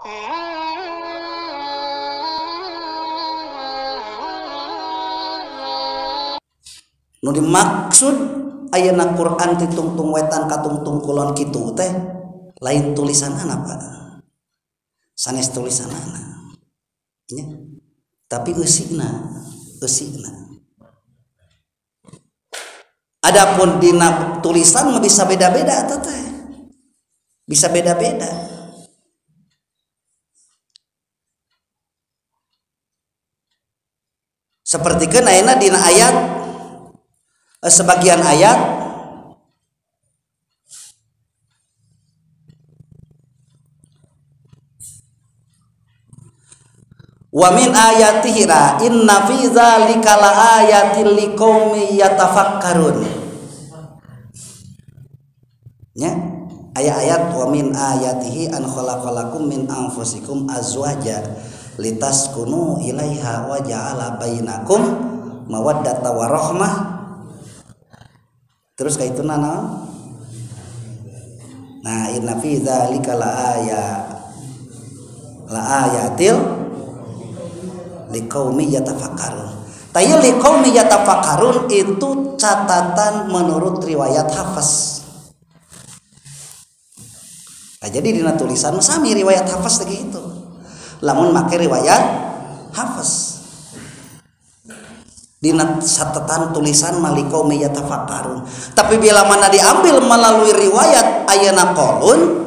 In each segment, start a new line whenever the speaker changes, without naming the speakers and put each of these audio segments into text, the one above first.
Nu dimaksud ayeuna Quran ti tungtung wetan ka tungtung kulon kitu teh lain tulisanana Pak. Sanes tulisanana. Nya. Tapi eusina, eusina. Adapun dina tulisan mah bisa beda-beda eta teh. Bisa beda-beda. Seperti keun ayeuna dina ayat sebagian ayat wa min ayatihi ra inna fi zalika laayatil liqaumin yatafakkarun. Nya ayat-ayat wa min ayatihi an khalaqalakum min anfusikum azwaja litaskunu ilaiha wa ja'ala bainakum mawaddata wa rahmah. Terus ka itu naon? Nah, inna fi dzalika laayatil liqaumi yatafakkarun. Tayi liqaumi yatafakkarun itu catatan menurut riwayat Hafs. Nah, jadi dina tulisan sami riwayat Hafs teh gitu. Lamun make riwayat Hafs. Dina catatan tulisan maliqaumi yatafakkarun. Tapi bila mana diambil melalui riwayat ayana qalun,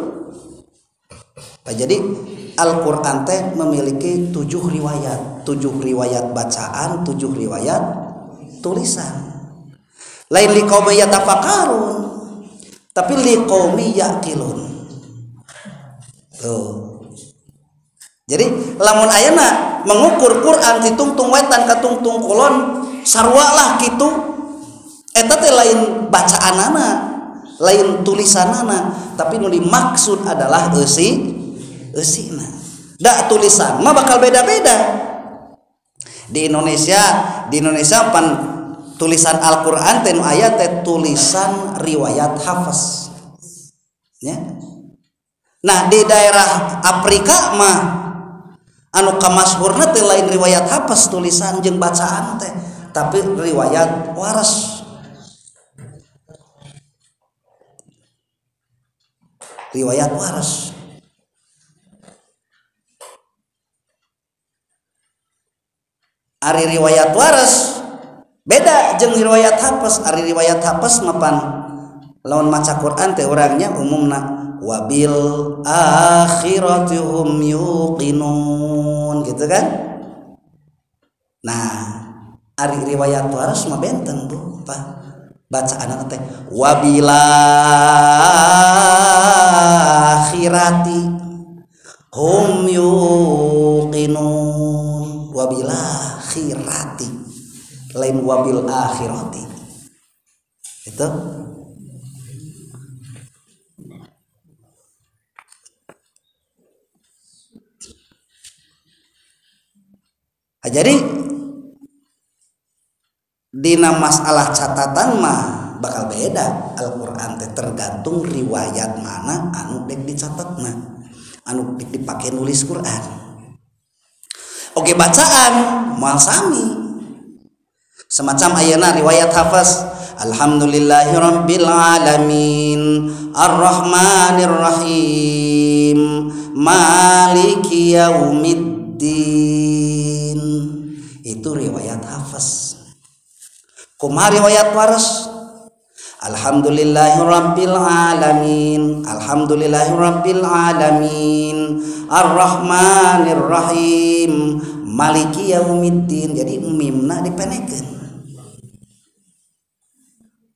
nah, jadi Al-Qur'an teh memiliki 7 riwayat, 7 riwayat bacaan, 7 riwayat tulisan. Lain liqaumi yatafakkarun, tapi liqaumi yaqilun. Tuh. Jadi lamun ayeuna mengukur Quran ti tungtung wetan ka tungtung kulon sarua lah kitu, eta teh lain bacaanana, lain tulisanana, tapi nu dimaksud adalah eusina. Da tulisan mah bakal beda-beda. Di Indonesia pan tulisan Al-Qur'an teh nu aya teh tulisan riwayat Hafs. Ya. Nah, di daerah Afrika mah anu kamasyhurna teh lain riwayat Hafs tulisan jeung bacaan teh, tapi riwayat waras. Riwayat waras. Ari riwayat waras beda jeung riwayat Hafs. Ari riwayat Hafs mapan lamun maca Quran teh urangnya umumna wabil akhirati hum yuqinun gitu kan. Nah, ari riwayat waras mah benten Bu, Pak. Bacaan teh wabil akhirati hum yuqinun. Wabil akhirati lain wabil akhirati. Itu. Nah, jadi dina masalah catatan mah bakal beda Al-Qur'an teh tergantung riwayat mana anu dek dicatatna, anu dek dipake nulis Qur'an. Oke, bacaan moal sami. Semacam ayeuna riwayat Hafs, alhamdulillahi rabbil alamin arrahmanir rahim maliki yaumiddin. Itu riwayat Hafs. Kumaha riwayat waras? Alhamdulillahi rabbil alamin, alhamdulillahi rabbil alamin arrahmanir rahim maliki yaumiddin. Jadi mimna dipenekeun.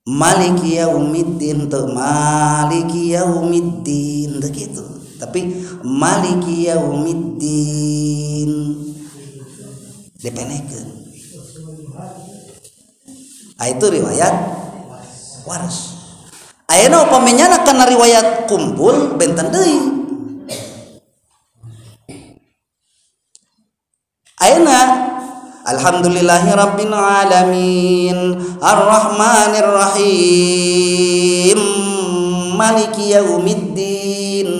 Maliki yaumiddin teu maliki yaumiddin teu kitu. Tapi maliki yaumiddin dipenekeun. Ah, itu riwayat waras. Ayeuna upaminya kana riwayat kumpul benten deui. Ayeuna alhamdulillahi rabbil alamin arrahmanir rahim maliki yaumiddin.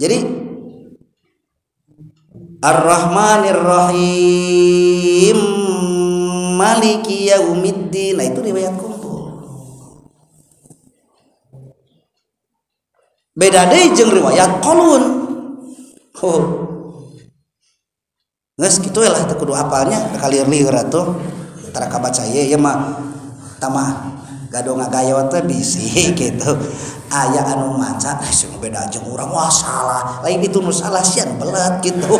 Jadi Ar-Rahmanir Rahim Maliki Yaumiddin. Nah itu riwayat kumpul. Beda deui jeung riwayat Qolun. Oh. Geus kitu lah teu kudu apalnya kalir-lir atuh. Tara kabaca ye ieu mah tamah gado ngagayo teh bisi gitu. Aya anu maca sing beda jeung urang wah salah. Lain itu nu salah sian belet gitu.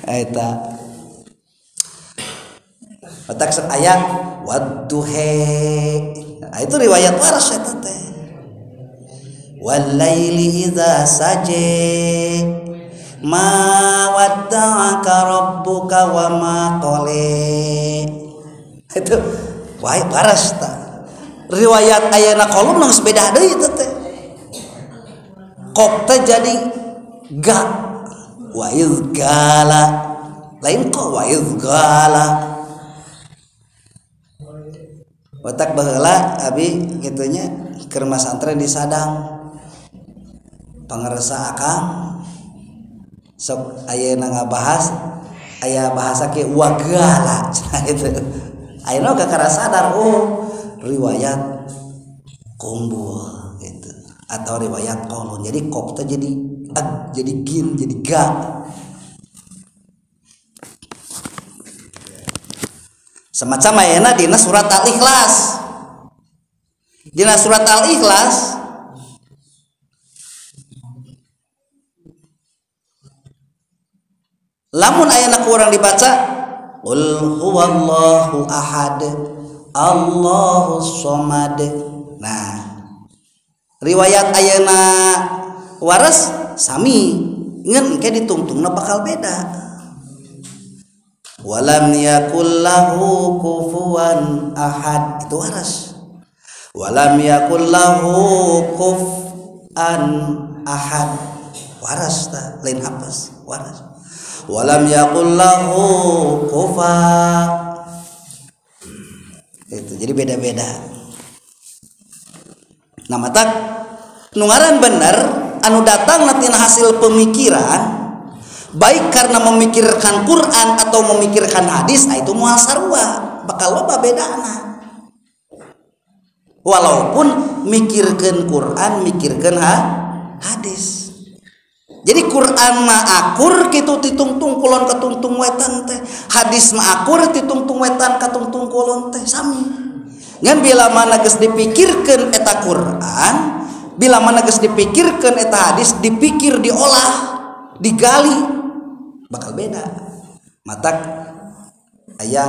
Eta. Otak sok aya wadduhe. Nah, itu riwayat waras eta teh. Walaili idza saje ma wadda'aka rabbuka wa ma qale. Itu wae waras ta. Riwayat ayeuna kolom geus beda deui eta teh. Kop teh jadi ga wa iz gala. Lain kok wa iz gala. Otak baheula abi kitunya keur masantren di Sadang. Pangersa akang sok ayeuna ngabahas aya bahasa ke wagala cenah gitu. Ayeuna kakara sadar oh riwayat kumbul gitu atau riwayat kolon. Jadi kop teh jadi ag, jadi gin, jadi ga. Semacam ayeuna dina surat Al-Ikhlas. Dina surat Al-Ikhlas lamun ayeuna ku urang dibaca qul huwallahu ahad Allahus somad. Nah, riwayat ayeuna waras sami ngan engke ditungtungna bakal beda. Walam yakul lahu kufuwan ahad itu waras. Walam yakul lahu kufan ahad waras ta lain hapas waras. Walam yakul lahu kufa. Itu jadi beda-beda. Nah matak nu ngaran bener anu datang tina hasil pemikiran baik karena memikirkan Quran atau memikirkan hadis, nah itu moal sarua bakal loba bedana. Walaupun mikirkeun Quran, mikirkeun hadis. Jadi Quran mah akur kitu titungtung kulon katungtung wetan teh, hadis mah akur titungtung wetan katungtung kulon teh sami. Ngan bila mana geus dipikirkeun eta Quran, bila mana geus dipikirkeun eta hadis, dipikir diolah, digali bakal beda. Matak aya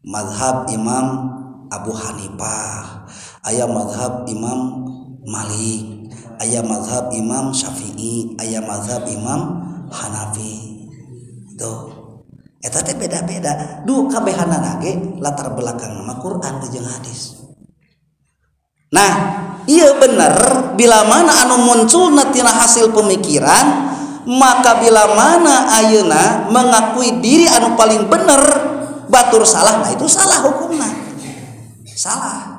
mazhab Imam Abu Hanifah, aya mazhab Imam Malik, aya mazhab Imam Syafi'i, aya mazhab Imam Hanafi. Tuh. Eta teh beda-beda. Duh kabehanana ge latar belakang mah Quran jeung hadis. Nah, iya bener bila mana anu munculna tina hasil pemikiran, maka bila mana ayeuna mengakui diri anu paling bener batur salah, nah itu salah hukumna. Salah.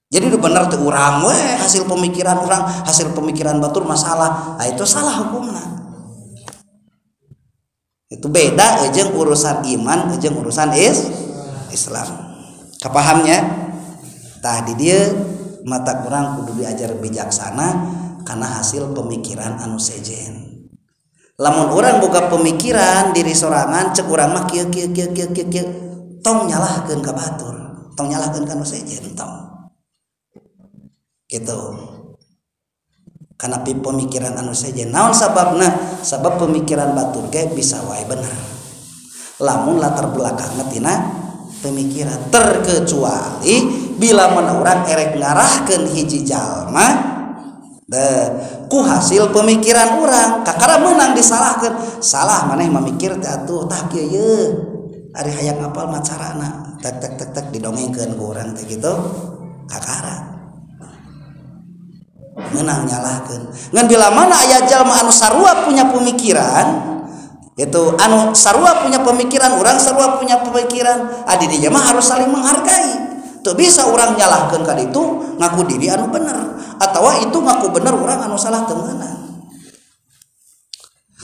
Jadi udah bener tuh urang we hasil pemikiran urang, hasil pemikiran batur masalah, nah itu salah hukumna. Itu beda jeung urusan iman jeung urusan Islam. Kapahamnya? Tah di dieu mata kurang kudu diajar bijaksana karena hasil pemikiran anu sejen. Lamun urang boga pemikiran diri sorangan cek urang mah kieu kieu kieu kieu kieu kieu, tong nyalahkeun ka batur, tong nyalahkeun ka nu sejen tong. Gitu. Karena pemikiran anu sejen naon sababna? Sabab pemikiran batur ge bisa wae bener. Lamun latar belakangna tina pemikiran, terkecuali bila mana urang erek ngarahkeun hiji jalma ku hasil pemikiran urang kakara meunang disalahkeun. Salah maneh mamikir teh atuh tah kieu ye ari hayang apal mah carana tek tek tek tek didongengkeun ku urang teh gitu kakara menang nyalahkeun. Ngan bila mana aya jalma anu sarua punya pemikiran itu anu sarua punya pemikiran urang sarua punya pemikiran adi dinya mah harus saling menghargai. Teu bisa urang nyalahkeun ka ditu ngaku diri anu bener atawa itu ngaku bener urang anu salah teu meunang.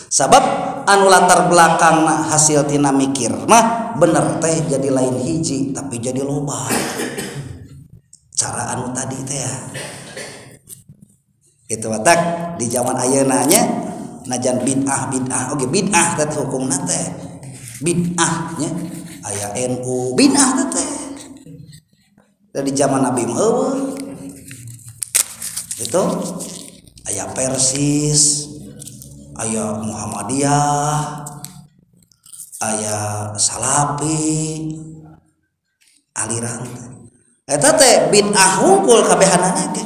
Sabab anu latar belakang hasil tina mikir mah bener teh jadi lain hiji tapi jadi loba. Cara anu tadi teh ya. Itu watak di zaman ayeuna nya najan bid'ah bid'ah oge bid'ah teh hukumna teh bid'ah nya aya NU bid'ah teh dari zaman Nabi mah eueuh itu aya Persis aya Muhammadiyah aya Salafi aliran eta teh bid'ah hungkul kabehanana ge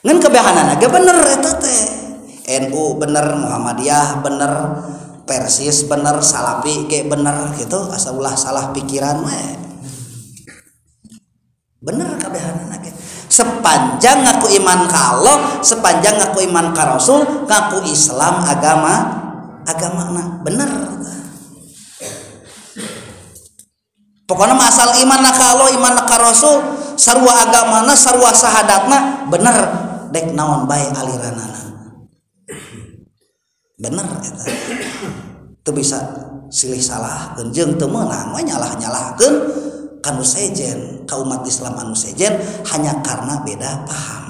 ngan kabehanana ge bener eta teh NU bener Muhammadiyah bener Persis bener Salafi ge bener gitu asa ulah salah pikiran we bener kabehanana ge sepanjang ngaku iman ka Allah sepanjang ngaku iman ka Rasul ngaku Islam agama agamana bener pokoknya asal iman ka Allah iman ka Rasul sarua agamana sarua sahadatna bener dek naon bae aliranana bener eta teu bisa silih salahkeun jeung teu meunang we nyalah-nyalahkeun kanu sejen ka umat Islam anu sejen hanya karena beda paham.